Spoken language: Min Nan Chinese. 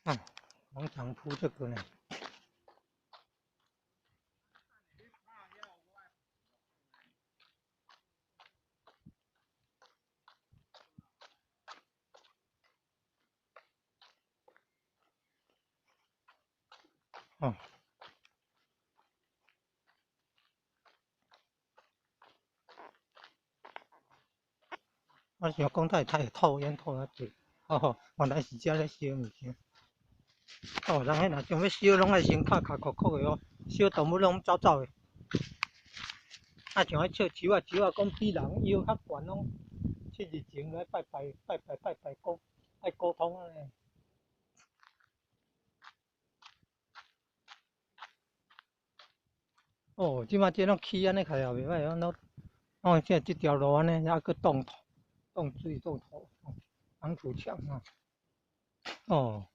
啊，廣場鋪這個呢。哦。我想講太太吐煙吐較濟，哦，原來是遮咧燒物件。哦，人彼若想欲燒，攏愛先敲敲箍箍的哦，燒動物攏走走的。啊，像彼笑樹仔，樹仔講比人腰較懸，攏7日前來拜拜拜拜拜拜，講愛溝通按呢。哦，這擺這攏起按呢，看也袂䆀，攏哦，這這條路按呢，猶閣擋土、擋水、擋土、擋土牆啊。哦。